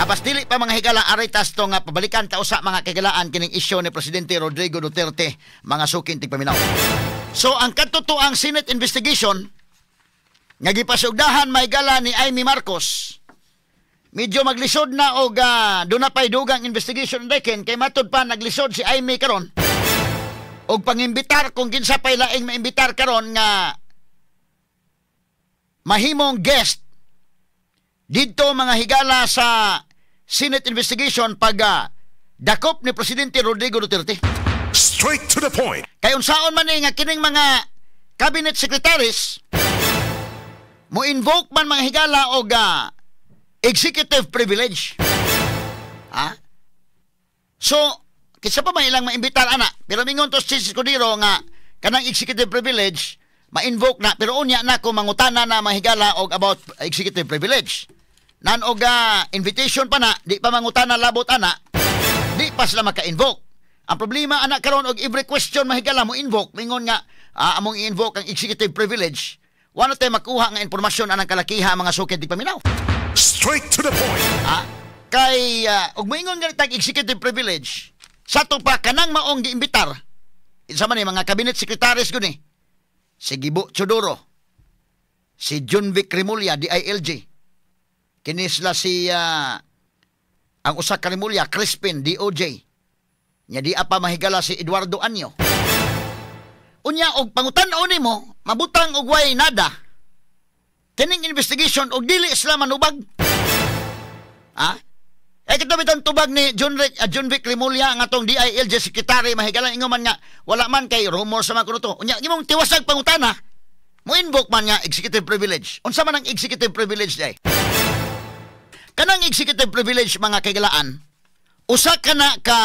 Apas dili pa, mga higala, aritas to nga pabalikan ta usa, mga kahigalaan, kining isyu ni Presidente Rodrigo Duterte, mga suking tigpaminaw. So ang katotoang Senate investigation nga gipasugdahan, mahigala, ni Imee Marcos, medyo maglisod na og doon na pa'y dugang investigation deken kay matud pa naglisod si Imee karon og pangimbitar kung kinsa pa'y laing maimbitar karon nga mahimong guest didto, mga higala, sa Senate investigation pag dakop ni Presidente Rodrigo Duterte. Straight to the point. Kay unsaon man ni nga kining mga cabinet secretaries mo invoke man, mga higala, og executive privilege. Ha? So, kinsa pa man ilang maimbitar ana, pero mingon to si Escudero nga kanang executive privilege ma-invoke na, pero unya na kung mangutana na, mahigala, og about executive privilege. Nan og invitation pa na, di pa mangutana labot ana, di pa sila maka-invoke. Ang problema ana karon og every question, mahigala, mo invoke, mingon nga among i-invoke ang executive privilege, wala tay makuha nga impormasyon anang kalakiha, mga suking tigpaminaw. Straight to the point. Ah, kay og moingon ganit ang executive privilege, sa to pa kanang maong giimbitar, isa man ni mga cabinet secretaries gud ni si Gibo Teodoro, si Jonvic Remulla, DILG, kini sila si ang usa ka Remulla, Crispin, DOJ. Nya di pa, mahigala, si Eduardo Año. Unya og pangutan-on nimo, mabutang og way nada kining investigation og dili sila manubag. Ha? Eh kita bitang tubag ni John Vic Remulla nga atong DILG secretary, mahigala, ingon man nga wala man kay rumor sa mga kuno to. Unya imong tiwasag pangutana, mo invoke man nga executive privilege. Unsa man ang executive privilege day? Kanang executive privilege, mga kaigalaan, usa ka na ka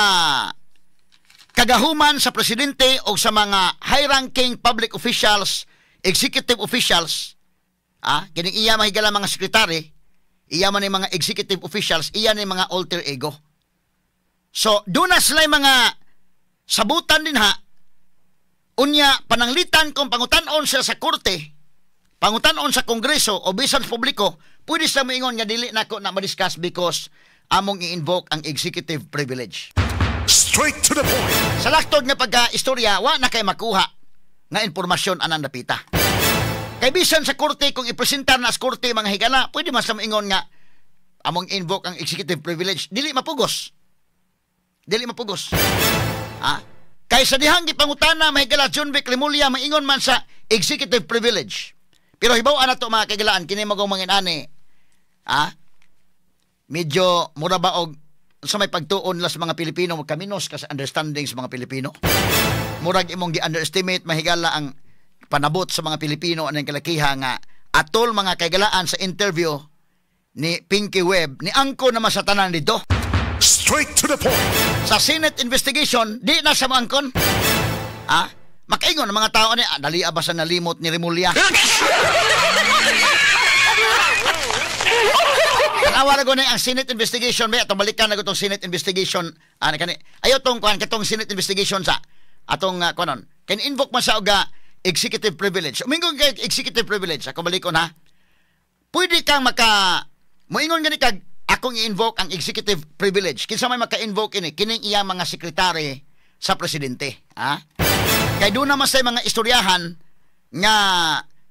kagahuman sa presidente o sa mga high-ranking public officials, executive officials, kining iya, mahigala, mga sekretary, iya man ni mga executive officials, iya ni mga alter ego. So, doon na sila mga sabutan din ha. Unya, pananglitan kung pangutan-on sila sa korte, pangutan-on sa kongreso o bisan sa publiko, pwede sila moingon nga dili nako na ma-discuss because among i-invoke ang executive privilege. Straight to the point. Sa laktod nga pagka-istorya, wa na kay makuha nga impormasyon anang dapita. Kay bisan sa korte, kung ipresentar na sa korte, mga higala, pwede mas ingon nga among invoke ang executive privilege, dili mapugos. Dili mapugos. Ha? Kay sa dihang gipangutana, mahigala, John Vic Remulla, maingon man sa executive privilege. Pero hibaw na to, mga kaigalaan, kini magong mga inani. Ha? Medyo mura ba og sa may pagtuon la sa mga Pilipino, kaminos ka sa understanding sa mga Pilipino. Murag imong gi-underestimate, mahigala, ang panabot sa mga Pilipino anang kalakiha nga atol, mga kaigalaan, sa interview ni Pinky Webb ni angko naman sa tanan dito. Straight to the point. Sa Senate investigation, di na sa moangkon. Ah, makaingon ang mga tao ni ah, dali ba sa nalimot ni Remulla. Tanawa na ko ni ang Senate investigation ba atong balikan na ko tong Senate investigation ana kani. Ayo tong kuan katong Senate investigation sa atong kuanon. Kan invoke man sa og executive privilege. Umingon kay executive privilege, ako balikon ha. Pwede kang maka moingon gani kag akong i-invoke ang executive privilege. Kinsa may maka-invoke ini? Kining iya mga sekretary sa presidente, ha? Kay doon naman sa mga istoryahan nga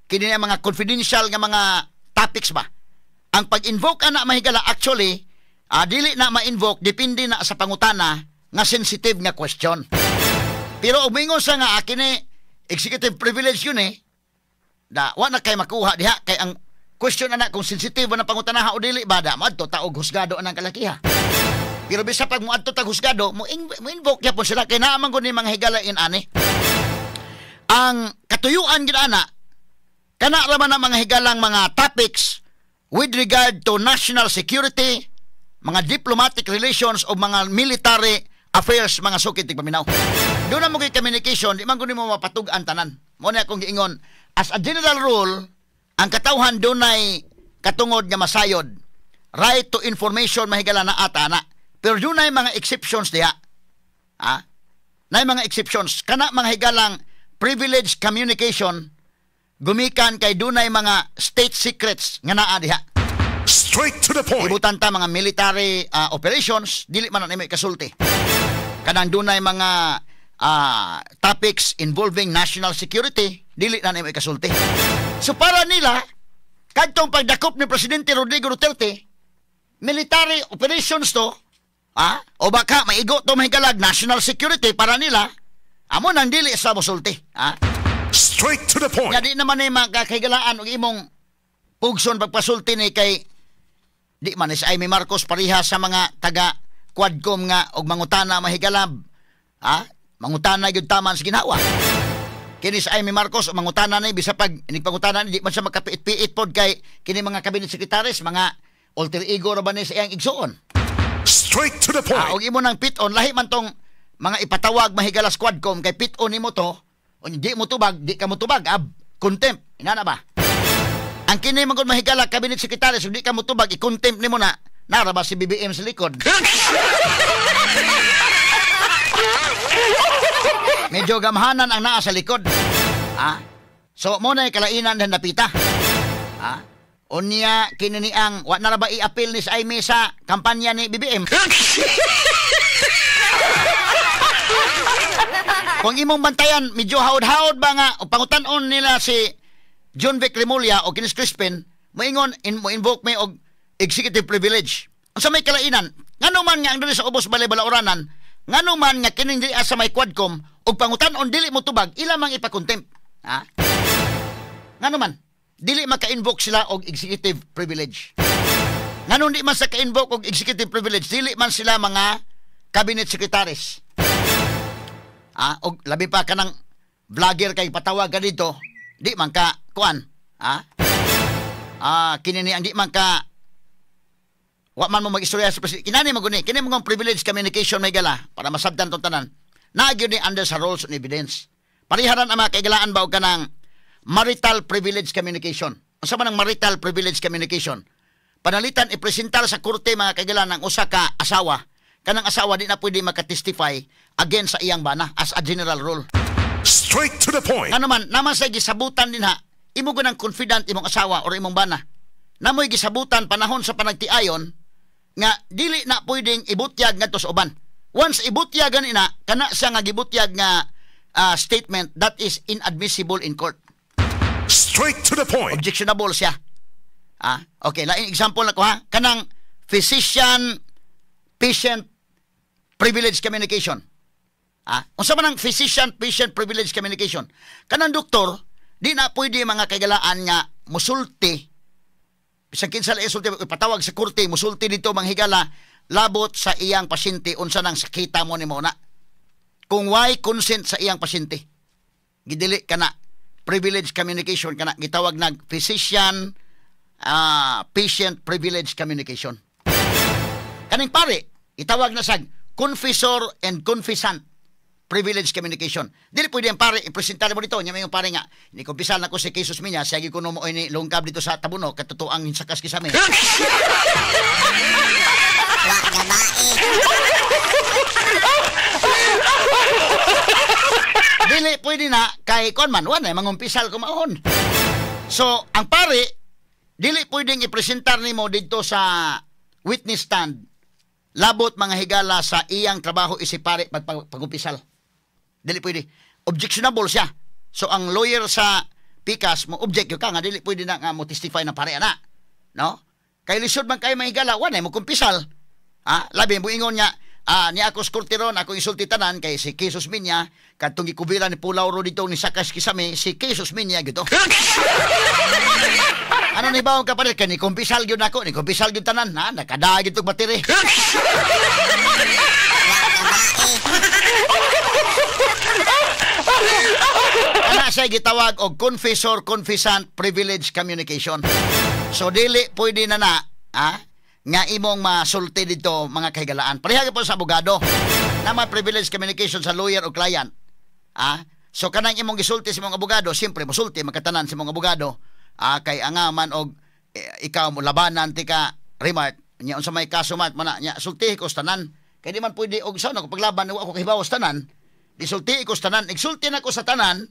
kini nga mga confidential nga mga topics ba. Ang pag-invoke ana, mahigala, actually dili na ma-invoke, depende na sa pangutana nga sensitive nga question. Pero umingon sa nga kini executive privilege yun eh. Da wa na kay makuha diha kay ang question ana kung sensitive ba na pangutana o dili ba, da moadto ta og husgado anang kalakiha. Pero bisa pag moadto tag husgado, mo invoke gyapon sila kay naa man gud ni mga higala in ani. Ang katuyuan gid ana kana ra man ang mga higalang mga topics with regard to national security, mga diplomatic relations o mga military affairs, mga suking tigpaminaw. Doon na mo kay communication, di man gud nimo mapatug-an tanan. Mo na akong giingon, as a general rule, ang katawhan dunay katungod nga masayod. Right to information, mahigala, na ata na. Pero dunay mga exceptions diha. Ha? Nay mga exceptions. Kana mga higalang privilege communication gumikan kay dunay mga state secrets nga naa diha. Straight to the point. Ibutan ta mga military operations, dili man na nimo ikasulti. Kanang dunay mga topics involving national security, dili na nimo ikasulti. So para nila, kadtong pagdakop ni Presidente Rodrigo Duterte, military operations to, o baka maigo to, mahigalag, national security para nila, amo nang dili sa mosulti. Ah? Straight to the point. Nga di naman ni makakahigalaan og imong pugson pagpasulti ni kay di man ni si Imee Marcos pareha sa mga taga Quadcom nga og mangutana, mahigalab. Ha? Mangutana gyud taman sa ginawa. Kini si Imee Marcos og mangutana ni bisa pag inigpangutana ni, di man siya makapiit-piit pod kay kini mga cabinet secretaries, mga alter ego ra ba ni sa iyang igsuon. Straight to the point. Og imo nang pit-on, lahi man tong mga ipatawag, mahigala, sa Quadcom kay pit-on nimo to, o di mo tubag, di ka mo tubag, ab contempt. Inana ba? Ang kini man gud, mahigala, cabinet secretary, so di ka mo tubag, i-contempt nimo na. Nara ba si BBM sa likod? Medyo gamhanan ang naa sa likod. Ah? So mo na kalainan dan napita. Ah? Unya kini ni ang wa na ra ba i-appeal ni sa Imee sa kampanya ni BBM? Kung imong bantayan, medyo haod-haod ba nga o pangutan-on nila si Jonvic Remulla o kinis Crispin, moingon in, mo invoke may og executive privilege. Unsa may kalainan? Ngano man nga ang diri sa ubos balay balauranan, ngano man nga kining diri sa may Quadcom og pangutan-on dili mo tubag, ila mang ipa-contempt. Ha? Ngano man dili maka-invoke sila og executive privilege? Ngano di man sa ka-invoke og executive privilege? Dili man sila mga cabinet secretaries. Ah, og labi pa kanang vlogger kay patawag ka dito, di man ka kuan, ha? Ah, kini ni ang di man ka wa man mo mag-istorya sa presidente. Kinani man guni, kini mga privilege communication, may gala para masabtan tong tanan. Naa gyud ni under sa rules and evidence. Pariharan ang mga kaigalaan ba og kanang marital privilege communication. Unsa man ang marital privilege communication? Panalitan ipresentar sa korte, mga kaigalaan, ang usa ka asawa. Kanang asawa di na pwede makatestify against sa iyang bana as a general rule. Straight to the point. Ano man, naman sa gisabutan din ha, imo ng confidant imong asawa or imong bana. Namoy gisabutan panahon sa panagtiayon nga dili na pwedeng ibutyag ngadto sa uban. Once ibutyag gani na, kana siya nga gibutyag nga statement, that is inadmissible in court. Straight to the point. Objectionable siya. Ah, okay, laing example na ko ha, kanang physician patient privilege communication. Ah, unsa man ang physician patient privilege communication? Kanang doktor di na pwede, mga kaigalaan, nga musulti bisan kinsa lang isulti, ipatawag sa korte, musulti dito, manghigala, labot sa iyang pasyente unsa nang sakita mo nimo na. Kung why consent sa iyang pasyente. Gidili kana privilege communication, kana gitawag nag physician patient privilege communication. Kaning pare, itawag na sa confessor and confessant privilege communication. Dili pwede ang pare ipresentar mo dito nya may pare nga ni kumpisal na ko si Jesus Minya, siya gyud kuno mo ni lungkab dito sa Tabuno katotoang sakas kisame. Wa gabae. Dili pwede na kay kon man wa na mangumpisal kumaon. So ang pare dili pwedeng ipresentar nimo didto sa witness stand labot, mga higala, sa iyang trabaho isi pare pag-umpisal. Dili pwede. Objectionable siya. So ang lawyer sa pikas mo object ka nga dili pwede na nga mo testify na pare ana. No? Kay lisod man kay mahigala, wa na mo kumpisal. Ah, labi mo ingon nga ni ako sa korte ron, ako insulti tanan kay si Jesus Minya, kadtong gikubira ni Pulaw ro dito ni sakas kisame, si Jesus Minya gito. Ano ni bawang kapalit kay ni kumpisal gyud nako, ni kumpisal gyud tanan, ha, nakadaag gyud tog battery. Wa gabae. Ana siya gitawag og confessor confessant privilege communication. So dili pwede na na nga imong masulti dito, mga kahigalaan. Pareha po sa abogado na may privilege communication sa lawyer o client. Ah, so kanang imong gisulti sa imong abogado, siyempre mosulti makatanan sa imong abogado. Ah, kay anga man og ikaw mo labanan ti ka remark nya unsa may kaso man mana nya sultihi ko sa tanan. Kay di man pwede og sa ko paglaban wa ko kahibaw sa tanan. Di sultihi ko sa tanan, igsulti na ko sa tanan,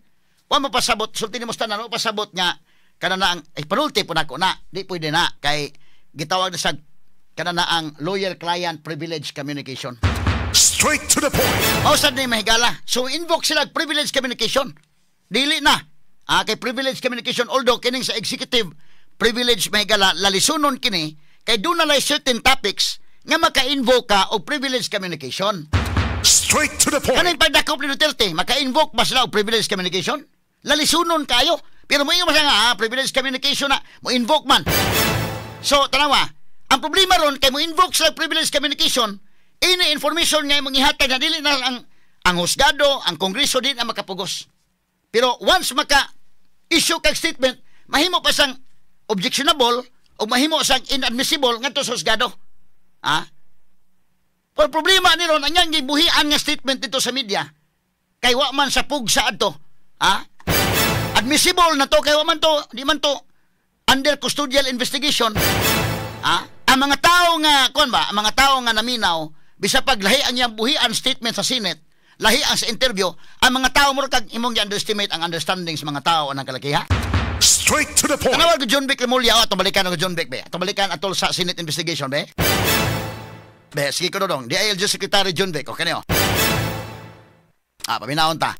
wa mapasabot sulti nimo sa tanan, wa pasabot nga kana na ang ay panulti po nako na, di pwede na kay Gitawag na sa kana na ang lawyer client privilege communication. Straight to the point. Mao sad ni, mahigala. So invoke sila privilege communication. Dili na. Kay privilege communication, although kining sa executive privilege, mahigala, lalisunon kini kay duna lay certain topics nga maka-invoke ka og privilege communication. Straight to the point. Kaning pagdakop ni Duterte, maka-invoke ba sila og privilege communication? Lalisunon kayo. Pero mo ba siya nga, privilege communication na, mo invoke man. So, tanawa, ang problema ron kay mo invoke sila privilege communication, ini information nga imong ihatag na dili na ang husgado, ang kongreso din ang makapugos. Pero once maka issue kag statement, mahimo pa sang objectionable o mahimo sang inadmissible ngadto sa husgado. Ah? Pero problema ni ron, ang iyang gibuhian nga statement dito sa media, kay wa man sa pugsa adto. Ah? Admissible na to kay wa man to, di man to under custodial investigation. Ah? Ang mga tao nga kuan ba, ang mga tao nga naminaw, bisa pag lahi ang iyang buhian statement sa Senate, lahi ang sa interview, ang mga tao mo kag imong gi-underestimate ang understanding sa mga tao anang kalakiha. Straight to the point. Tanawag ko John Vic Remulla, oh, atong balikan og John Vic be. Atong balikan atol sa Senate investigation be. Be, sige ko dong. DILG Secretary John Vic, okay niyo. Paminawon ta.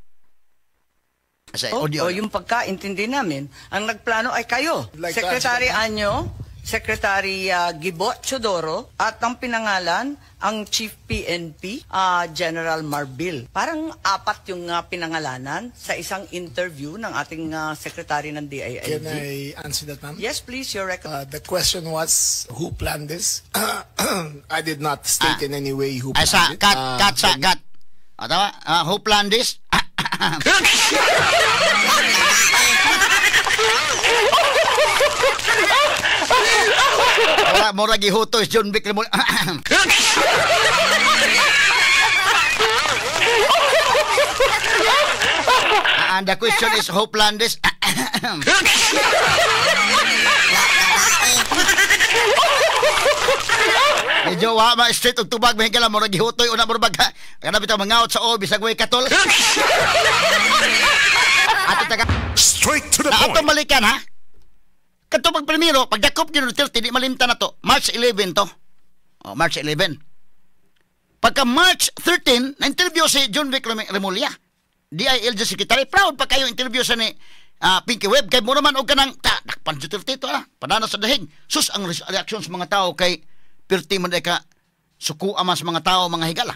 Kasi audio. O yung pagkaintindi namin, ang nagplano ay kayo. Like to Secretary answer. Año, Secretary Gibo Teodoro, at ang pinangalan, ang Chief PNP, General Marbil. Parang apat yung pinangalanan sa isang interview ng ating Secretary ng DILG. Can I answer that, ma'am? Yes, please, your record. The question was who planned this? I did not state in any way who Ay planned sa it. cut, cut sa cut. O, tama? Who planned this? Wala, mura gihuto is John Vic Remulla. And the question is, who planned this? Medyo wa ma straight og tubag mahigala mura gihutoy una mura bag kana bitaw mangaot sa o bisag way katol. Ato taga Straight to the na atong point. balikan ha. Kadto pag primero pagdakop ni Duterte, di malimtan na to. March 11 to. Oh, March 11. Pagka March 13, na-interview si John Vic Remulla. DILG Secretary, proud pa kayo interview sa ni Pinky Web kay mura man og kanang ta dakpan Duterte to ah. Padana sa dahig. Sus ang reaksyon sa mga tao kay pirti man ka suku ama sa mga tao mga higala.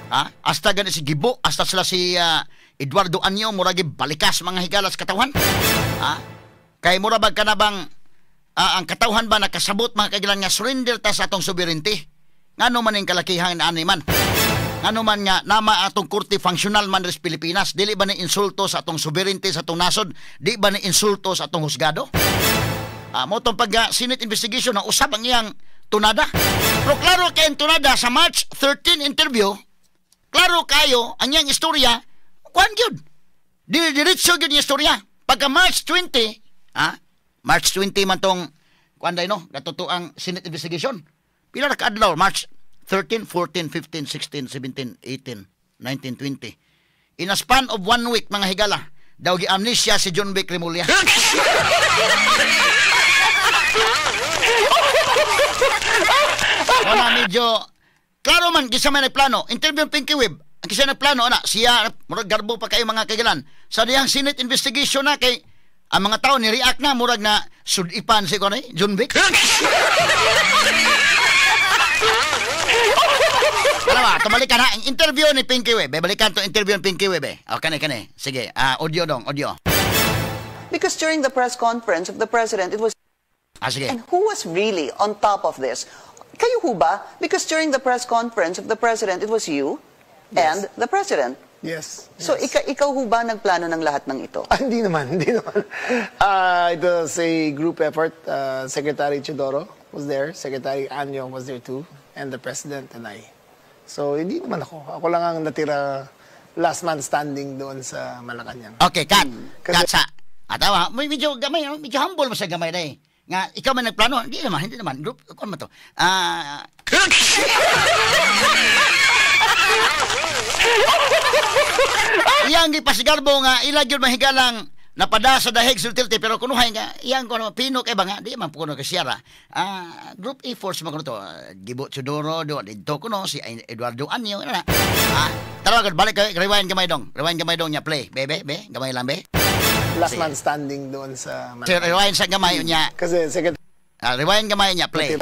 Ha? Hasta gani si Gibo, hasta sila si Eduardo Año murag balikas mga higala sa katawhan. Ha? Kay mura bag kana bang ang katawhan ba nakasabot mga kagilan nga surrender ta sa atong sovereignty? Ngano man ning kalakihan ani man? Ngano man nga nama atong korte functional man ris Pilipinas, dili ba ni insulto sa atong sovereignty sa atong nasod? Di ba ni insulto sa atong husgado? Mo tong pag Senate investigation na usab ang iyang tunada. Pero klaro kay ang tunada sa March 13 interview, klaro kayo ang iyang istorya, kuan gyud. Dili diretso gyud yung istorya. Pagka March 20, March 20 man tong kuan day no, katuto ang Senate investigation. Pila ra ka adlaw? March 13, 14, 15, 16, 17, 18, 19, 20. In a span of 1 week mga higala, daw gi-amnesia si John Vic Remulla. Wala medyo klaro man gisa man nagplano. Interview ng Pinky Web. Ang kisa nagplano ana siya murag garbo pa kayo mga kagilan. Sa diyang Senate investigation na kay ang mga tao ni react na murag na sudipan si kuan John Vic. Ano ba? Tumalikan ha. Ang interview ni Pinky Web. Eh, balikan to interview ni Pinky Web eh. O, kani, kani. Sige, audio dong, audio. Because during the press conference of the president, it was... Sige. And who was really on top of this? Kayo ho ba? Because during the press conference of the president, it was you and the president. Yes. So yes. Ikaw ho ba nagplano ng lahat ng ito? Hindi naman, hindi naman. It was a group effort. Secretary Teodoro was there. Secretary Año was there too. And the president and I. So hindi naman ako. Ako lang ang natira last man standing doon sa Malacanang. Okay, cut. Kasi- Cut sa. Tawa, medyo gamay, medyo humble mo sa gamay na eh. Nga, ikaw man nagplano. Hindi naman, hindi naman. Group, kuan man to. Iyang gipasigarbo nga ila gyud mahigalang Napada sa dahig si Duterte, pero kunuhay nga iyang kuno pino kay ba nga di man kuno kay siyara. Group efforts man kuno to. Gibo Teodoro do didto kuno si Eduardo Año na. Tara gud, balik kay rewind gamay dong. Rewind gamay dong nya play. Bebe, be, gamay lang be. Last man standing doon sa Sige, rewind sa gamay nya. Kasi Secretary Rewind gamay nya play.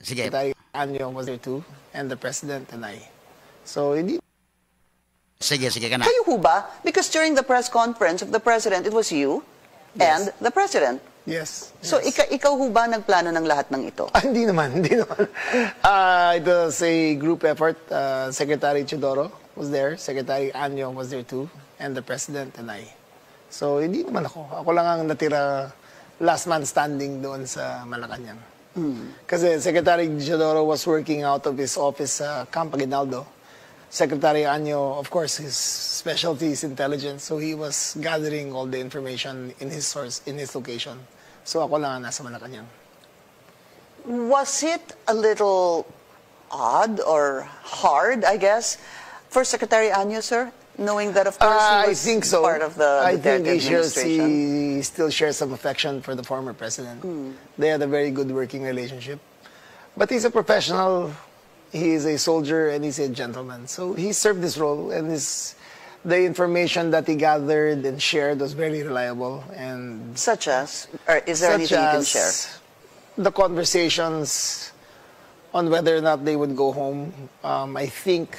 Sige. Secretary Año was there too, and the President and I. So, hindi Sige, sige kana. Kayo ho ba? Because during the press conference of the President, it was you and the President. Yes. So Yes. ikaw ho ba nagplano ng lahat ng ito? Ah, hindi naman, hindi naman. It was a group effort. Secretary Teodoro was there, Secretary Año was there too, and the President and I. So, hindi naman ako. Ako lang ang natira, last man standing doon sa Malacanang. Kasi Secretary Teodoro was working out of his office sa Camp Aguinaldo. Secretary Año, of course, his specialty is intelligence, so he was gathering all the information in his source, in his location. So ako lang ang nasa Malacanang. Was it a little odd or hard, I guess, for Secretary Año, sir? Knowing that, of course, he I was think so. part of the I Duterte think administration. he still shares some affection for the former president. They had a very good working relationship. But he's a professional. He is a soldier and he's a gentleman. So he served this role, and the information that he gathered and shared was very reliable. And Such as, or is there such anything you can as share? the conversations on whether or not they would go home. I think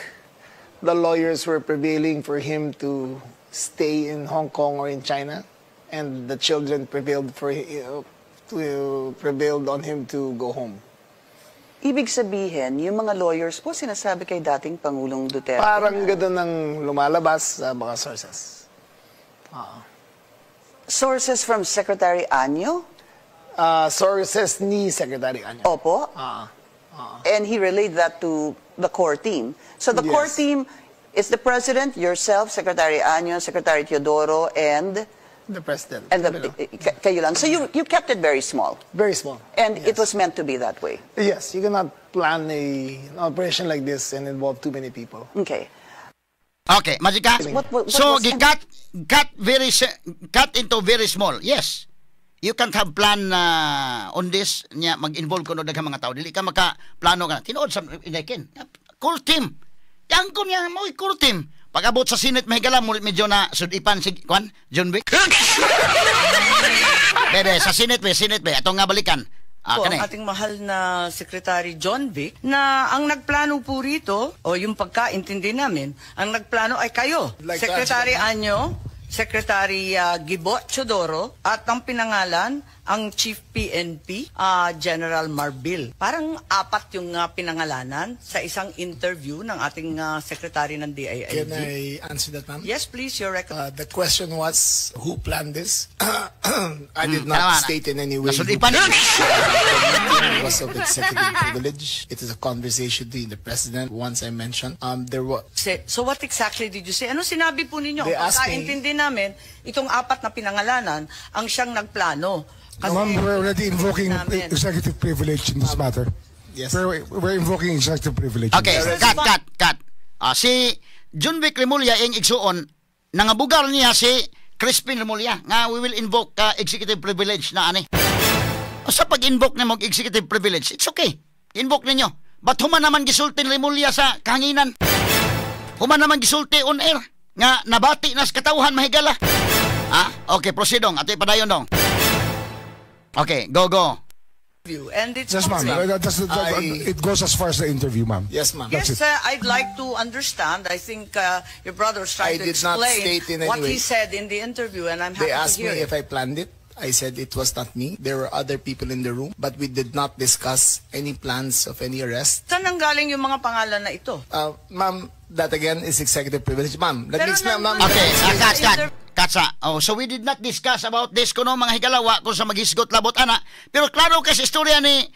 the lawyers were prevailing for him to stay in Hong Kong or in China, and the children prevailed on him to go home. Ibig sabihin, yung mga lawyers po sinasabi kay dating Pangulong Duterte Parang na- gano'n ang lumalabas sa mga sources. Sources from Secretary Año? Sources ni Secretary Año. Opo. Ah. And he relayed that to the core team. So the core team is the President, yourself, Secretary Año, Secretary Teodoro, and The President. and the, Ano? kayo lang. So you kept it very small. Very small. And it Yes. was meant to be that way. Yes, you cannot plan an operation like this and involve too many people. Okay. Okay, Majika. What So was- gikat cut into very small. Yes. You can't have plan on this nya mag-involve kuno daghang mga tao. Dili ka maka plano ka. Tinuod sa inakin. Core team. Yang ko niya mo core team. Pag abot sa Senate mahigala mo medyo na sudipan si kwan John Wick. Bebe, sa Senate be, Senate be, atong nga balikan. Po kani. ang ating mahal na Secretary John Vic na ang nagplano po rito, o yung pagkaintindi namin, ang nagplano ay kayo. Like to Secretary answer. Año, Secretary Gibo Teodoro, at ang pinangalan, ang Chief PNP, General Marbil. Parang apat yung pinangalanan sa isang interview ng ating Secretary ng DILG. Can I answer that, ma'am? Yes, please, your record. The question was, who planned this? I did not Tama na. State in any way who Nasudipan. planned it. The meeting was of executive privilege. It is a conversation between the President. Once I mentioned, there was So what exactly did you say? Ano sinabi po ninyo? They Ang asked me- pagkaintindi namin, itong apat na pinangalanan, ang siyang nagplano. Kasi Ma'am, we're already invoking namin. Executive privilege in this matter. Yes. We're invoking executive privilege. Okay, Yes. cut, cut, cut. Si John Vic Remulla ing igsuon, nangabugar niya si Crispin Remulla nga we will invoke executive privilege na ani. Sa pag-invoke nimo og executive privilege, it's okay. Invoke ninyo. But human naman gisulti ni Remulla sa kahanginan. Human naman gisulti on air nga nabati na sa katawhan mahigala. Okay, proceed dong. Ato ipadayon dong. Okay, go, go. And it's Yes, ma'am. public. It goes as far as the interview, ma'am. Yes, ma'am. That's Yes, it. I'd like to understand. I think your brother was trying I to did not explain state in any what he way. said in the interview, and I'm happy They asked to hear me it. if I planned it. I said it was not me. There were other people in the room, but we did not discuss any plans of any arrest. Saan nanggaling yung mga pangalan na ito? Ma'am, that again is executive privilege. Ma'am, let Pero me explain, ma'am. nandun- Okay, cut, cut. Cut sa. Oh, so we did not discuss about this kuno mga higalawa kung sa maghisgot labot ana. Pero klaro kasi istorya ni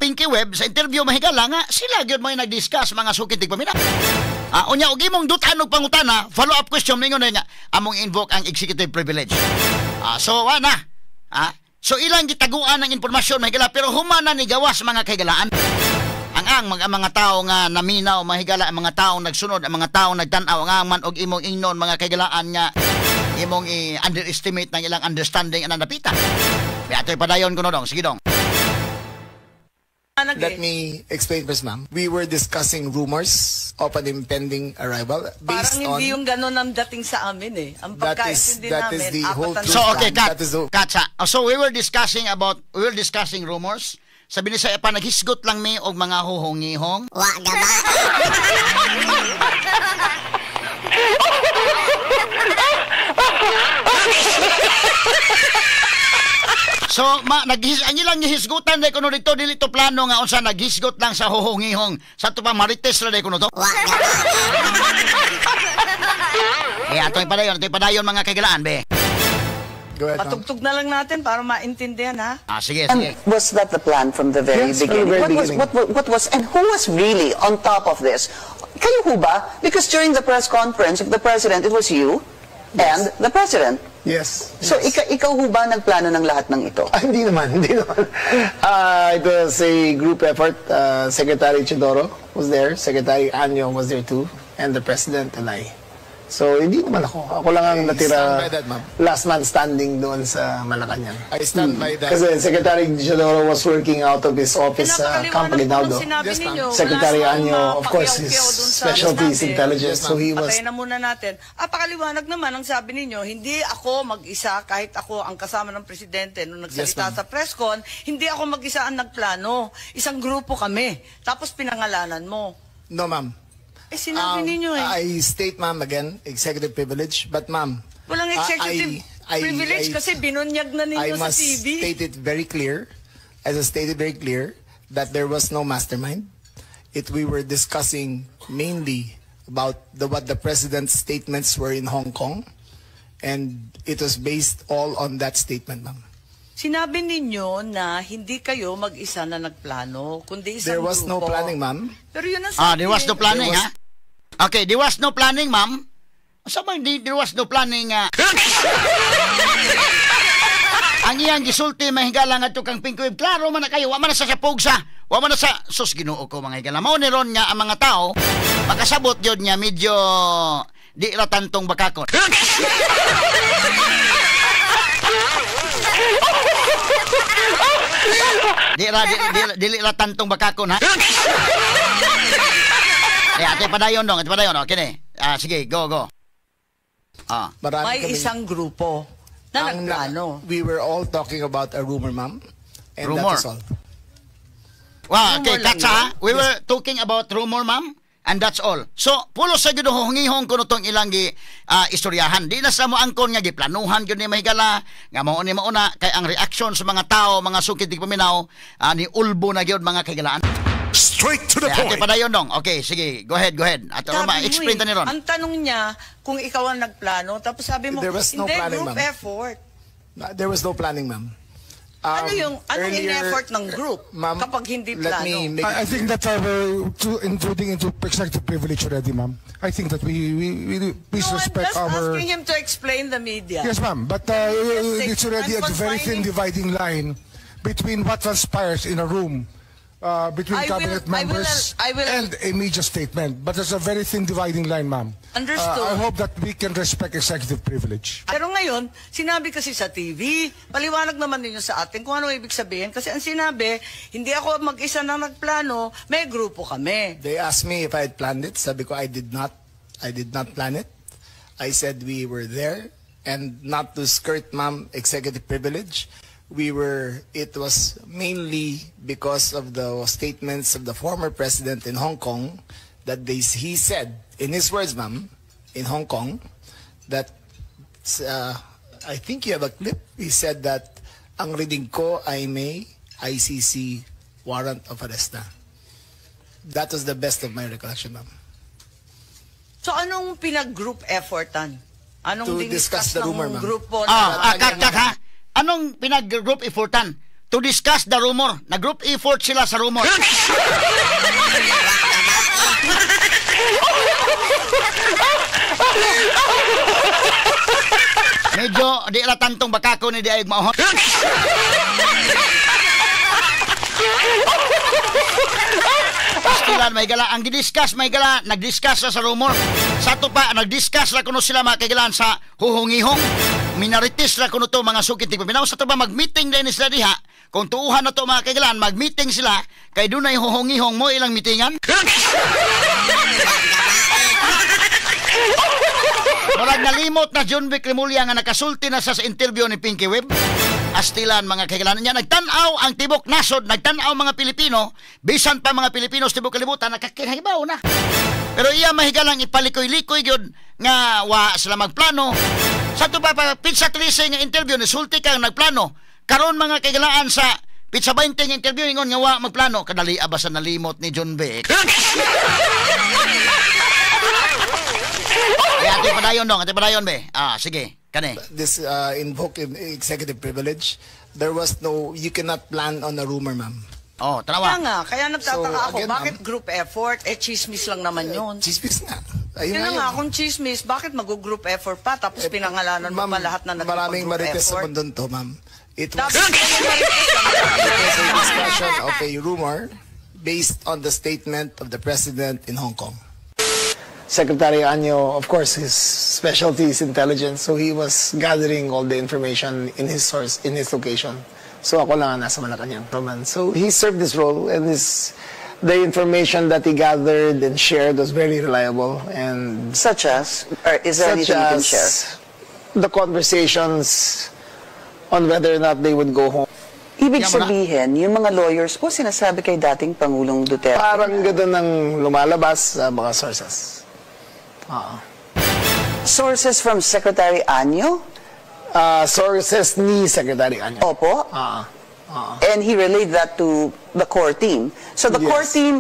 Pinky Web sa interview mahigala nga sila gyud mo nag-discuss, mga sukit tigpamina. Unya og imong dutan og pangutana, follow up question mingon na nga among invoke ang executive privilege. So wa na. So ilang gitaguan ang impormasyon mahigala, pero human na ni gawas, mga kahigalaan, ang mga tao nga naminaw mahigala, ang mga tao nagsunod, ang mga tao nagtan-aw, ang man og imong ingnon, mga kahigalaan, nga Imong i-underestimate ng ilang understanding anang napita. Kaya ito'y padayon ko no dong. Sige dong. Let me explain first, ma'am. We were discussing rumors of an impending arrival based Parang hindi on yung ganun ang dating sa amin eh. Ang pagkaintindi That is namin, the apat whole ang truth. So okay, cut. That is the- Cut sa. Oh, so we were discussing rumors. Sabi ni sa pa naghisgot lang mi og mga huhongihong. Wa gaba. So ma naghis ang ilang gihisgutan day kuno dito dili to plano nga unsa naghisgot lang sa huhongihong. Sa ato pa marites ra day kuno to. Wa gaba. Eh atoy padayon mga kaigalaan be. Go ahead, ma'am. Patugtog na lang natin para maintindihan ha. Ah sige, And sige. was that the plan from the very Yes, from the beginning? very What was, beginning. what was, and who was really on top of this? Kayo ho ba? Because during the press conference of the president, it was you and the president. Yes. So ikaw ho ba nagplano ng lahat ng ito? Ah, hindi naman, hindi naman. It was a group effort. Secretary Chidoro was there, Secretary Anyo was there too, and the President and I. So, hindi naman ako. Ako lang ang I natira stand by that, ma'am. last man standing doon sa Malacanang. I stand by that. Kasi Secretary Chidoro was working out of his office sa Camp Napakaliwanag po ng Aguinaldo. sinabi Yes, ma'am. ninyo. Wala Secretary namang Anyo, of course, his mapakyaw-kyaw dun sa specialty is sinabi. intelligence. Yes, So he was Patayin na muna natin. Ah, pakaliwanag naman ang sabi ninyo, hindi ako mag-isa kahit ako ang kasama ng presidente nung nagsalita Yes, ma'am. sa press con, hindi ako mag-isa ang nagplano. Isang grupo kami. Tapos pinangalanan mo. No, ma'am. Eh, sinabi ninyo eh. I state, ma'am, again, executive privilege. But, ma'am, Walang executive privilege kasi binunyag na I ninyo sa must TV. state it very clear, as I stated very clear, that there was no mastermind. We were discussing mainly about what the president's statements were in Hong Kong, and it was based all on that statement, ma'am. Sinabi ninyo na hindi kayo mag-isa na nagplano, kundi isang There was no grupo. planning, ma'am. Pero yun ang Ah, sabi. there was no planning, There was- ha? Okay, there was no planning, ma'am. Sa bang there was no planning, ah? Ang iyang gisulti mahigala ngadto kang Pink Wave. Klaro man na kayo, wa man na sa pugsa. Wa man na sa sus Ginoo ko mga higala. Mao ni ron nga ang mga tao makasabot gyud nga medyo di ra tantong bakakon. Di ra di, di, dili ra tantong bakakon ha. Eh, ate padayon dong, ate padayon oh, kini. Ah, sige, go go. Ah. Marami May kaming- isang grupo na nagplano. We were all talking about a rumor, ma'am. And Rumor. that is all. Wow, okay, Rumor lang katsa. yun? We were talking about rumor, ma'am. And that's all. So, pulos sa gyud hungihong kuno tong ilang gi istoryahan. Di na sa mo angkon nga giplanuhan gyud ni mahigala nga mao ni mauna kay ang reaction sa mga tao, mga sukid di paminaw, ni ulbo na gyud mga kahigalaan. Straight to the Kaya, ate point. padayon dong. Okay, sige, go ahead, go ahead. Ato Sabi ma mo explain eh, ta ni ron. Ang tanong niya kung ikaw ang nagplano, tapos sabi mo, There was no hindi, planning, group ma'am. effort. There was no planning, ma'am. Ano yung anong in-effort ng group ma'am, kapag hindi let plano? me make I I think that we're too intruding into executive privilege already, ma'am. I think that we please No, I'm respect just our. asking him to explain the media. Yes, ma'am. But it's already I'm a very thin confining- dividing line between what transpires in a room between cabinet members and a media statement. But there's a very thin dividing line, ma'am. Understood. I hope that we can respect executive privilege. Pero ngayon, sinabi kasi sa TV, paliwanag naman ninyo sa atin kung ano ibig sabihin. Kasi ang sinabi, hindi ako mag-isa na nagplano, may grupo kami. They asked me if I had planned it. Sabi ko, I did not. I did not plan it. I said we were there and not to skirt, ma'am, executive privilege. It was mainly because of the statements of the former president in Hong Kong that he said, in his words, ma'am, in Hong Kong, that, I think you have a clip, he said that, ang reading ko ay may ICC warrant of arrest na. That was the best of my recollection, ma'am. So anong pinag-group effortan? Anong To diniscuss discuss the ng rumor, ma'am. grupo? Kat, kat, ha? Anong pinag-group effortan? To discuss the rumor. Na-group effort sila sa rumor. Medyo di ra tantong bakako ni di ayog maohon. Astilan, mga higala, ang gidiscuss, mga higala, nag-discuss na sa rumor. Sa ato pa, nag-discuss na kuno sila, mga kaigalaan, sa huhungihong. Minarites na kuno to, mga sukit tigpaminaw. Sa ato pa, mag-meeting din sila diha. Kung tuuhan na to, mga kaigalaan, mag-meeting sila, kay dunay huhungihong mo ilang meetingan. Murag nalimot na John Vic Remulla nga nakasulti na sa interview ni Pinky Webb. Astilan, mga kaigalaan niya, nagtan-aw ang tibok nasod, nagtan-aw mga Pilipino, bisan pa mga Pilipino sa tibok kalibutan, nakakinahibaw na. Pero iya mahigalang ipalikoy-likoy gyud nga wa sila magplano. Sa ato pa, pizza 13 nga interview, nisulti kang nagplano. Karon, mga kaigalaan, sa pizza 20 nga interview, ingon nga wa magplano. Kadali ba sa nalimot ni John Vic? Kaya ate padayon dong, ate padayon be. Ah, sige, kani. This invoke executive privilege. There was no, you cannot plan on a rumor, ma'am. Oh, tanawa. Kaya nga, kaya nagtataka So, ako, again, bakit ma'am, group effort? Eh, chismis lang naman yun. Chismis nga. Ayun Yun na nga nga, yun. kung chismis, bakit mag-group effort pa? Tapos Eh, pinangalanan mo ma'am, pa lahat na maraming nagpag-group marites sa effort. mundo to, ma'am. It was, Dapat yung marites lang. It was a discussion of a rumor based on the statement of the president in Hong Kong. Secretary Año, of course, his specialty is intelligence, so he was gathering all the information in his source, in his location. So ako lang ang nasa Malacanang naman. So he served this role, and the information that he gathered and shared was very reliable. And Such as, or is there such anything you can as share? the conversations on whether or not they would go home. Ibig Yan mo na. sabihin, yung mga lawyers po sinasabi kay dating Pangulong Duterte. Parang gano'n ang lumalabas sa mga sources. Oo. Sources from Secretary Año? Sources ni Secretary Año. Opo. Ah. And he relayed that to the core team. So the core Yes. team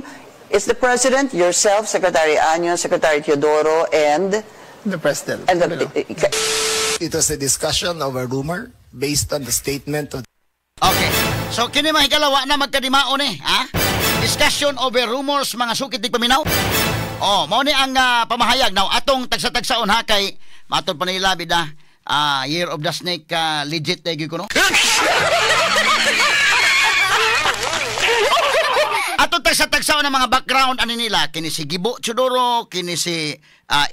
is the President, yourself, Secretary Año, Secretary Teodoro, and The President. and the It was a discussion of a rumor based on the statement of Okay. So kini, mga higala, wa na magkadimao ni, ha? Discussion over rumors, mga sukit tigpaminaw. Oh, mao ni ang pamahayag now atong tagsa-tagsaon ha, kay matod pa nila bida, Year of the Snake, legit na gyud kuno. Atong tagsa-tagsaon ang mga background ani nila, kini si Gibo Teodoro, kini si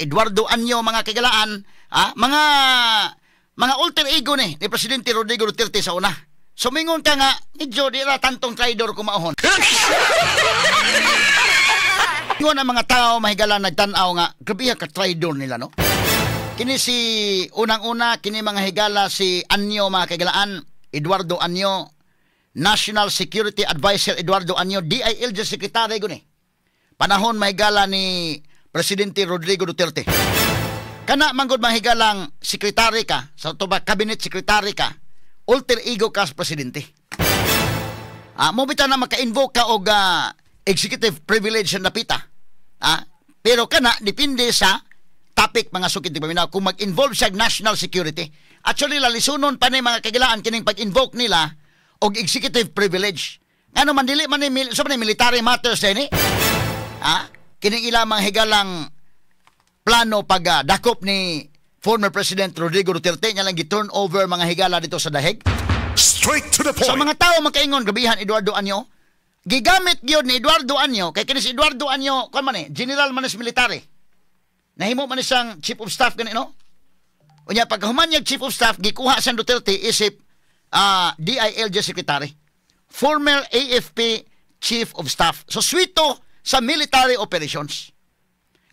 Eduardo Año, mga kigalaan, mga alter ego ni Presidente Rodrigo Duterte sa una. Sumingon ka nga, medyo di ra tantong traidor kumaohon. Ingon ang mga tao, mahigala, nagtan-aw nga, grabe ka traidor nila, no? Kini si, unang-una, kini, mga higala, si Año, mga kaigalaan, Eduardo Año, National Security Advisor Eduardo Año, DILG Secretary guni. Panahon, mahigala, ni Presidente Rodrigo Duterte. Kana manggod, mahigalang sekretary ka, sa to ba cabinet secretary ka, alter ego ka sa presidente. Mo bitaw na maka-invoke ka og executive privilege na napita. Pero kana depende sa topic, mga sukit paminaw, kung mag-involve siya national security. Actually, lalisunon pa ni, mga kagilaan, kining pag-invoke nila og executive privilege. Ngano man dili man ni so man ni military matters ni. Kining ila mga higalang plano pag dakop ni former President Rodrigo Duterte niya lang gi-turn over, mga higala, dito sa dahig. Straight to the So point. mga tao makaingon, gabihan Eduardo Año. Gigamit gyud ni Eduardo Año kay kini si Eduardo Año, kuan man eh, general man is military. Nahimo man siyang chief of staff gani, no? Unya pagkahuman niya chief of staff, gikuha sa Duterte isip DILG secretary. Former AFP chief of staff. So swito sa military operations.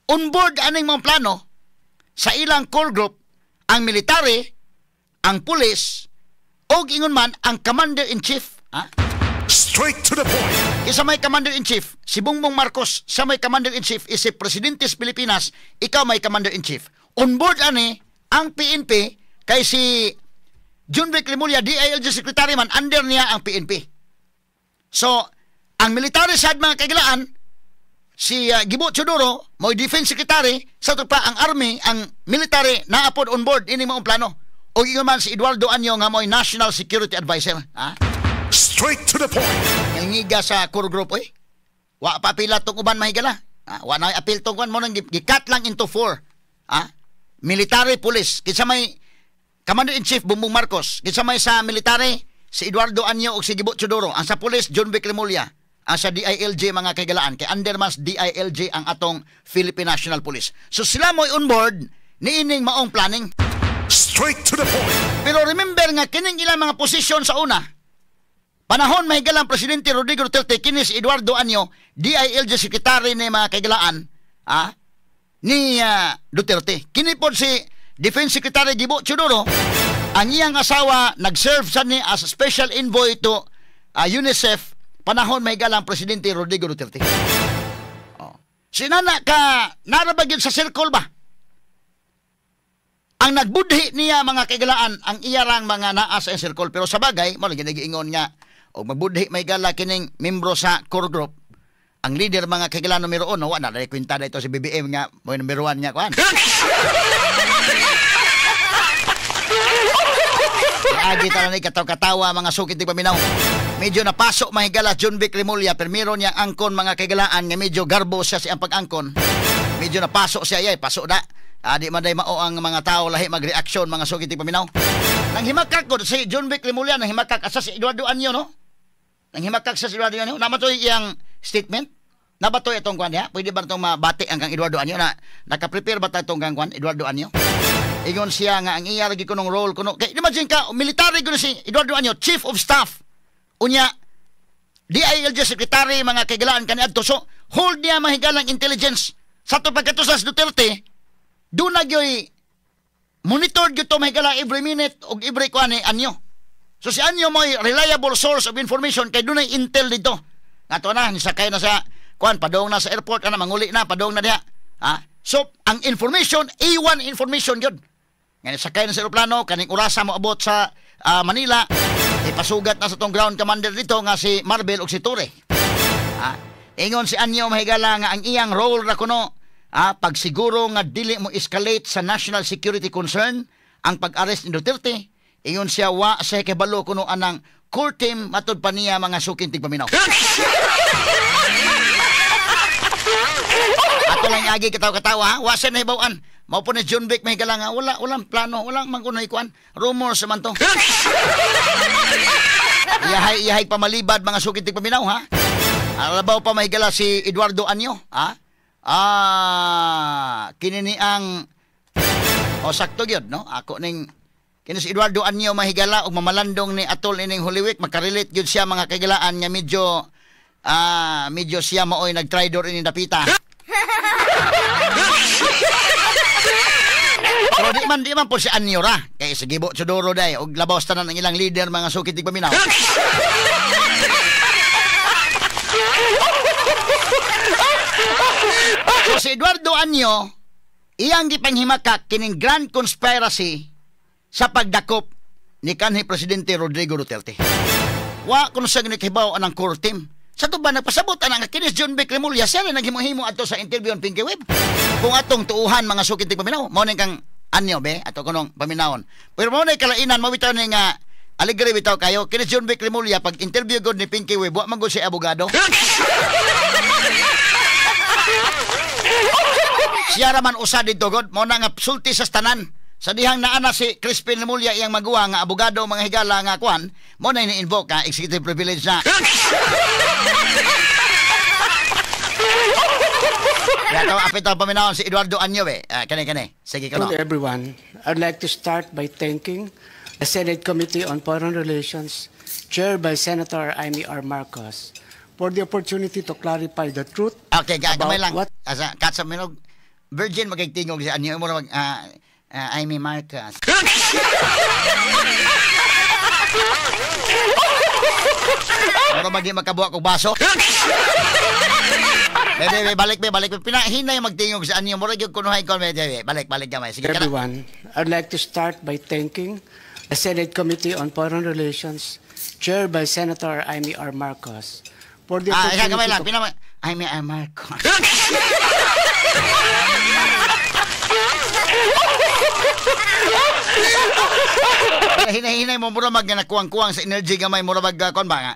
On board aning mga plano sa ilang core group ang military, ang pulis, og ingon man ang commander in chief. Ha? Straight to the point. Isa may commander in chief, si Bongbong Marcos, sa may commander in chief isip presidente sa Pilipinas, ikaw may commander in chief. On board ani ang PNP kay si Jonvic Remulla, DILG secretary man, under niya ang PNP. So, ang military side, mga kagilaan, si Gibo Teodoro, mo defense secretary, sa pa ang army, ang military, naapod on board ini maong plano. O ingon man si Eduardo Año nga mo'y national security advisor. Ha? Straight to the point. Ngiga sa core group oy. Wa pa pila tong uban, mahigala. Ha? Wa na apil tong kuan mo nang gi-cut lang into four. Ha? Military, police. Kinsa may Commander in Chief? Bongbong Marcos. Kinsa may sa military? Si Eduardo Año ug si Gibo Teodoro. Ang sa police, Jonvic Remulla. Ang sa DILG, mga kaigalaan, kay under mas DILG ang atong Philippine National Police. So sila mo'y on board niining maong planning. Straight to the point. Pero remember nga kining ilang mga posisyon sa una. Panahon mahigalang Presidente Rodrigo Duterte, kini si Eduardo Año, DILG Secretary ni, mga kaigalaan, ni Duterte. Kini pod si Defense Secretary Gibo Teodoro, ang iyang asawa nag-serve sa ni as special envoy to UNICEF panahon mahigalang Presidente Rodrigo Duterte. Oh. Sinana ka narabag yun sa circle ba? Ang nagbudhi niya, mga kaigalaan, ang iyarang mga naa sa circle. Pero sa bagay, mo lagi nagiingon nga og magbudhi may gala kining membro sa core group. Ang leader, mga kaigalaan, numero 1, wa na dai kwenta na ito si BBM nga mo numero 1 niya kuan. Agi tala ni kataw-katawa, mga sukit paminaw. Medyo napasok mahigala John Vic Remulla, pero meron niyang angkon, mga kaigalaan, nga medyo garbo siya sa pag-angkon. Medyo napasok siya, yay, pasok da. Di man day mao ang mga tao lahi magreaksyon, mga sukit paminaw. Nang himakak ko si John Vic Remulla, nang himakak asa si Eduardo Año, no? Nang himakak sa si Eduardo Año, namatoy iyang statement. Nabatoy itong kwan niya. Pwede ba itong mabati ang kang Eduardo Año na naka-prepare ba ta itong kang kwan Eduardo Año? Ingon siya nga ang iya lagi kunong role kuno. Kay imagine ka, military kuno si Eduardo Año, chief of staff. Unya DILG secretary, mga kaigalaan, kaniadto. So hold niya mahigalang intelligence. Sa to pagkatusas Duterte, doon na gyoy monitored gyud to mahigala every minute og every kuan ni Año. So si Año mo'y reliable source of information kay dunay intel dito. Nga to na nisakay na sa kuan, padong na sa airport ana, manguli na, padong na diha. Ha? So ang information A1 information gyud. Nga nisakay na sa eroplano kaning orasa mo abot sa Manila, ipasugat na sa tong ground commander dito nga si Marvel og si Torre. Ha? Ingon si Año mahigala nga ang iyang role ra kuno pagsiguro nga dili mo escalate sa national security concern ang pag-arrest ni Duterte. Ingon siya wa sa kibalo kuno anang core team matud pa niya, mga suking tigpaminaw. Ato lang agi katawa-katawa, ha? Wa siya nahibaw-an. Mao po ni John Vic mahigala nga wala, walang plano, walang mangkunoy kuan. Rumors man to. Iyahay, iyahay pamalibad, mga suking tigpaminaw, ha. Alabaw pa mahigala si Eduardo Año, ha? Kini ni ang o sakto gyud, no? Ako ning kini si Eduardo Año mahigala og mamalandong ni atol ining Holy Week, makarelate gyud siya, mga kaigalaan, nga medyo medyo siya maoy nagtraidor ini dapita. Pero di man po si Año ra kay si Gibo Teodoro day og labaw tanan ang ilang leader, mga sukit tigpaminaw. So si Eduardo Año iyang gipanghimakak kining grand conspiracy sa pagdakop ni kanhi Presidente Rodrigo Duterte. Wa kuno siya ginikibaw anang core team. Sa to ba nagpasabot anang kini John Vic Remulla siya rin naghimo-himo adto sa interview on Pinky Web. Kung atong tuuhan, mga sukit paminaw, mao ning kang Año be ato kunong paminawon. Pero mao nay kalainan mo bitaw ni nga alegre bitaw kayo kini John Vic Remulla pag interview gud ni Pinky Web, wa man gud siya abogado. Siya raman usa didto god, mao na nga sulti sa tanan. Sa dihang naa na si Crispin Remulla iyang maguwa nga abogado, mga higala, nga kuan, mao na ini-invoke nga executive privilege na. Kaya ito, apit ang paminawon si Eduardo Año eh. Kani kani. Sige ka no. To everyone, I'd like to start by thanking the Senate Committee on Foreign Relations, chaired by Senator Imee R. Marcos, for the opportunity to clarify the truth Okay, about gamay lang. what Asa, katsa minog, virgin magigtingog si Año. Mura mag, Imee Marcos. Mura mag di makabuha kog baso. Be, be, balik, be, balik. Pinahinay magtingog sa Año. Mura gyud kunuhay ko. Be, be, balik, balik gamay. Sige ka na. Everyone, I'd like to start by thanking the Senate Committee on Foreign Relations, chaired by Senator Imee R. Marcos, for the Ika, gamay opportunity lang. to Imee R. Marcos. Hinay-hinay mo, mura mag nakuwang-kuwang sa energy gamay, mura mag kuwan ba nga?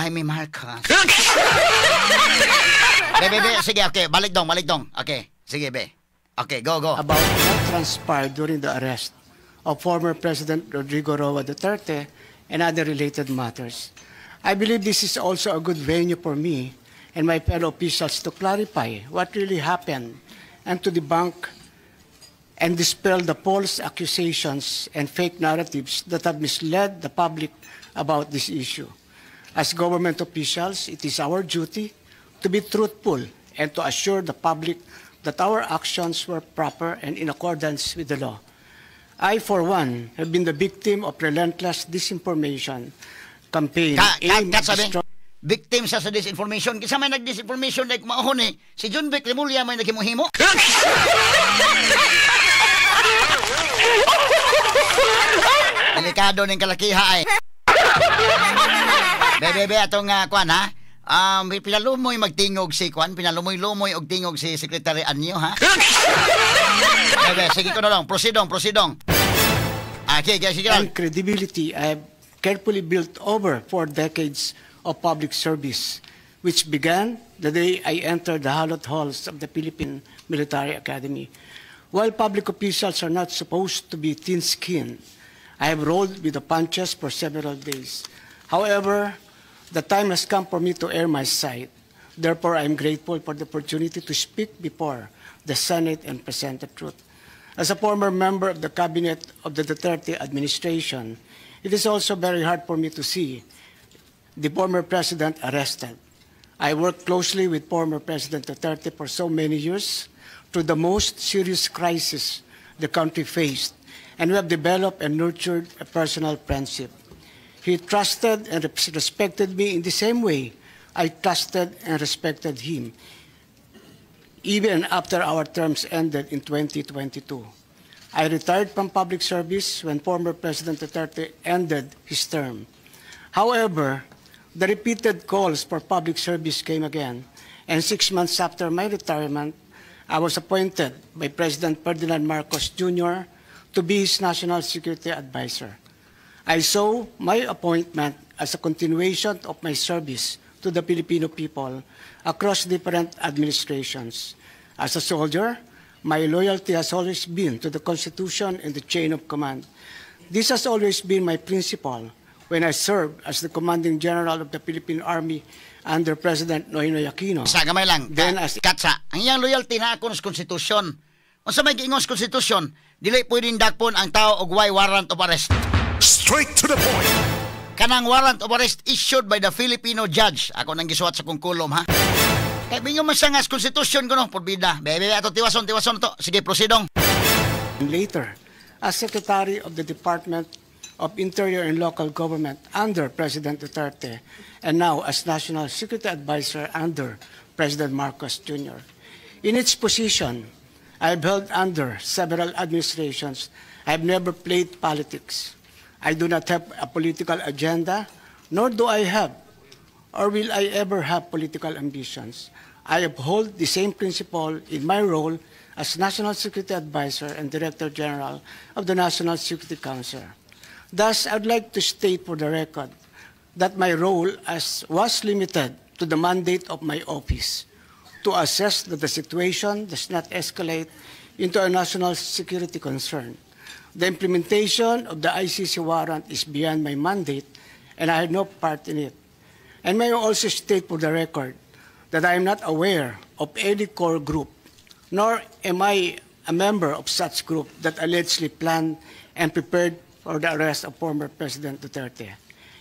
Imee Marcos. Be, be, be, sige, okay, balik dong, balik dong. Okay, sige, be. Okay, go, go. about what transpired during the arrest of former President Rodrigo Roa Duterte and other related matters. I believe this is also a good venue for me and my fellow officials to clarify what really happened and to debunk and dispel the false accusations and fake narratives that have misled the public about this issue. As government officials, it is our duty to be truthful and to assure the public that our actions were proper and in accordance with the law. I, for one, have been the victim of relentless disinformation campaign Ka, aimed ka, at sabi, destroying victim siya sa disinformation. Kinsa may nag-disinformation like maohon eh. Si Jonvic Remulla may naghimo-himo. Delikado ning kalakiha ay. Be, be, be, atong kwan ha. Pinalumoy magtingog si kwan, pinalumoy-lumoy og tingog si Secretary Año ha. Be, be, sige ko na lang, proceedong, proceedong. Ah, okay, okay, sige lang. And credibility I have carefully built over 4 decades of public service, which began the day I entered the hallowed halls of the Philippine Military Academy. While public officials are not supposed to be thin-skinned, I have rolled with the punches for several days. However, the time has come for me to air my side. Therefore, I am grateful for the opportunity to speak before the Senate and present the truth. As a former member of the cabinet of the Duterte administration, it is also very hard for me to see the former president arrested. I worked closely with former President Duterte for so many years through the most serious crisis the country faced, and we have developed and nurtured a personal friendship. He trusted and respected me in the same way I trusted and respected him, even after our terms ended in 2022. I retired from public service when former President Duterte ended his term. However, the repeated calls for public service came again, and 6 months after my retirement, I was appointed by President Ferdinand Marcos Jr. to be his national security advisor. I saw my appointment as a continuation of my service to the Filipino people across different administrations. As a soldier, my loyalty has always been to the Constitution and the chain of command. This has always been my principle when I served as the commanding general of the Philippine Army under President Noynoy Aquino. Sa gamay lang. Then Ka, as katsa. Ang iyang loyalty na ako sa konstitusyon. Unsa may giingon sa konstitusyon, dili pwedeng dakpon ang tao og way warrant of arrest. Straight to the point. Kanang warrant of arrest issued by the Filipino judge. Ako nang gisuwat sa kong kulom ha. Kay mingon man siya nga sa konstitusyon kuno porbida. Be, be, ato tiwason, tiwason to. Sige, proceedong. Later as Secretary of the Department of Interior and Local Government under President Duterte, and now as National Security Advisor under President Marcos Jr. In its position, I've held under several administrations. I've never played politics. I do not have a political agenda, nor do I have or will I ever have political ambitions. I uphold the same principle in my role as National Security Advisor and Director General of the National Security Council. Thus, I'd like to state for the record that my role as was limited to the mandate of my office to assess that the situation does not escalate into a national security concern. The implementation of the ICC warrant is beyond my mandate, and I had no part in it. And may I also state for the record that I am not aware of any core group, nor am I a member of such group that allegedly planned and prepared for the arrest of former President Duterte.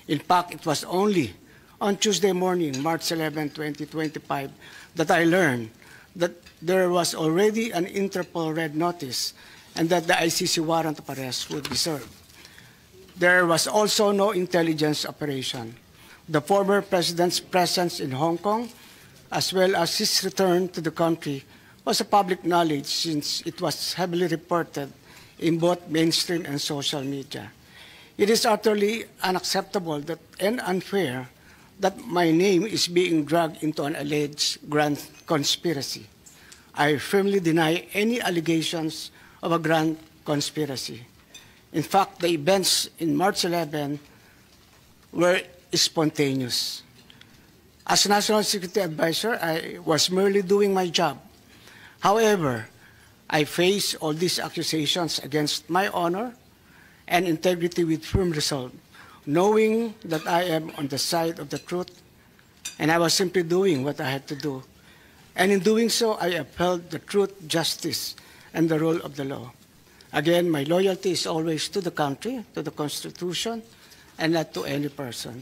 In fact, it was only on Tuesday morning, March 11, 2025, that I learned that there was already an Interpol red notice and that the ICC warrant of arrest would be served. There was also no intelligence operation. The former president's presence in Hong Kong, as well as his return to the country, was a public knowledge since it was heavily reported in both mainstream and social media. It is utterly unacceptable and unfair that my name is being dragged into an alleged grand conspiracy. I firmly deny any allegations of a grand conspiracy. In fact, the events in March 11 were spontaneous. As National Security Advisor, I was merely doing my job. However, I face all these accusations against my honor and integrity with firm resolve. Knowing that I am on the side of the truth, and I was simply doing what I had to do. And in doing so, I upheld the truth, justice, and the rule of the law. Again, my loyalty is always to the country, to the Constitution, and not to any person.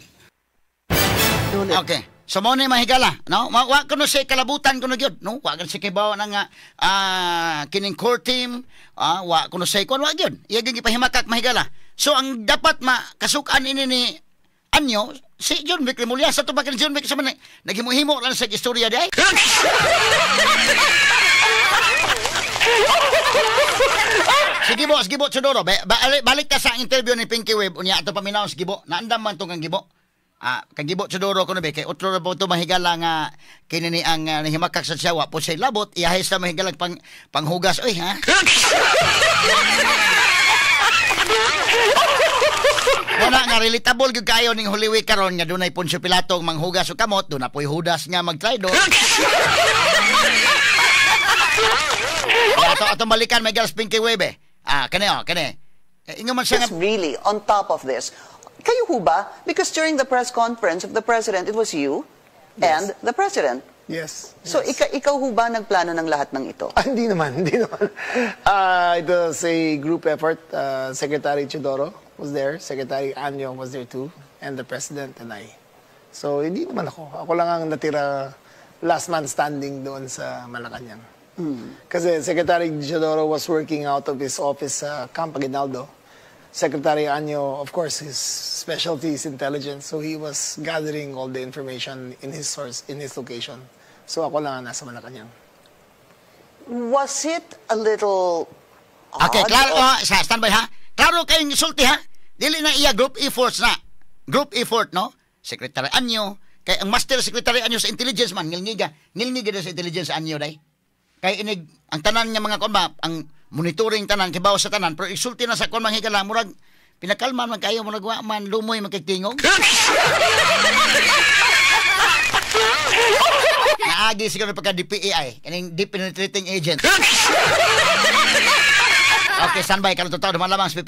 Okay. So mao ni, mga higala, no? Wa kuno siya kalabutan kuno gyud, no? Wa kuno siya kibaw nga kining core team, wa kuno siya kuan, wa gyud. Iya gyud gipahimakak, mga higala. So ang dapat makasukan ini ni Año si Jonvic Remulla sa tubag ni Jonvic sa man naghimo-himo lang sa istorya di ay. Si Gibo, si Gibo Teodoro, balik ta sa interview ni Pinky Webb unya ato paminaw si Gibo. Naandam man tong kang Gibo. Kang Gibo Teodoro kuno be kay otro ra po to, mahigala, nga kini ni ang nahimakak sa siya, wa po siya labot iyahay sa mahigalag pang panghugas oy ha. Wala nga relatable gyud kayo ning Holy Week karon nga dunay Poncio Pilato ang manghugas og kamot, duna po'y Judas nga magtraidor. Ato atong balikan may galas Pinky Webb eh. Kani oh, kani. Eh, ingon man siya nga Just really, on top of this, kayo ho ba? Because during the press conference of the president, it was you and the president. Yes. So Yes. ikaw ho ba nagplano ng lahat ng ito? Ah, hindi naman, hindi naman. It was a group effort. Secretary Teodoro was there, Secretary Año was there too, and the President and I. So, hindi naman ako. Ako lang ang natira last man standing doon sa Malacanang. Kasi Secretary Teodoro was working out of his office sa Camp Aguinaldo. Secretary Año, of course, his specialty is intelligence, so he was gathering all the information in his source, in his location. So ako lang ang nasa Malacanang. Was it a little Okay, odd klaro or- ha, sa standby ha. Klaro kayong sulti ha. Dili na iya group efforts na. Group effort, no? Secretary Año, kay ang Master Secretary Año sa intelligence man ngilngiga, ngilngiga sa intelligence Año day. Kay inig ang tanan nga mga kon ba, ang monitoring tanan kibaw sa tanan, pero isulti na sa kon, mga higala, murag pinakalma man kayo, murag wa man lumoy magkigtingog. Naagi siguro pagka DPAI, kaning deep penetrating agent. Okay, standby karon totoo duman lamang sa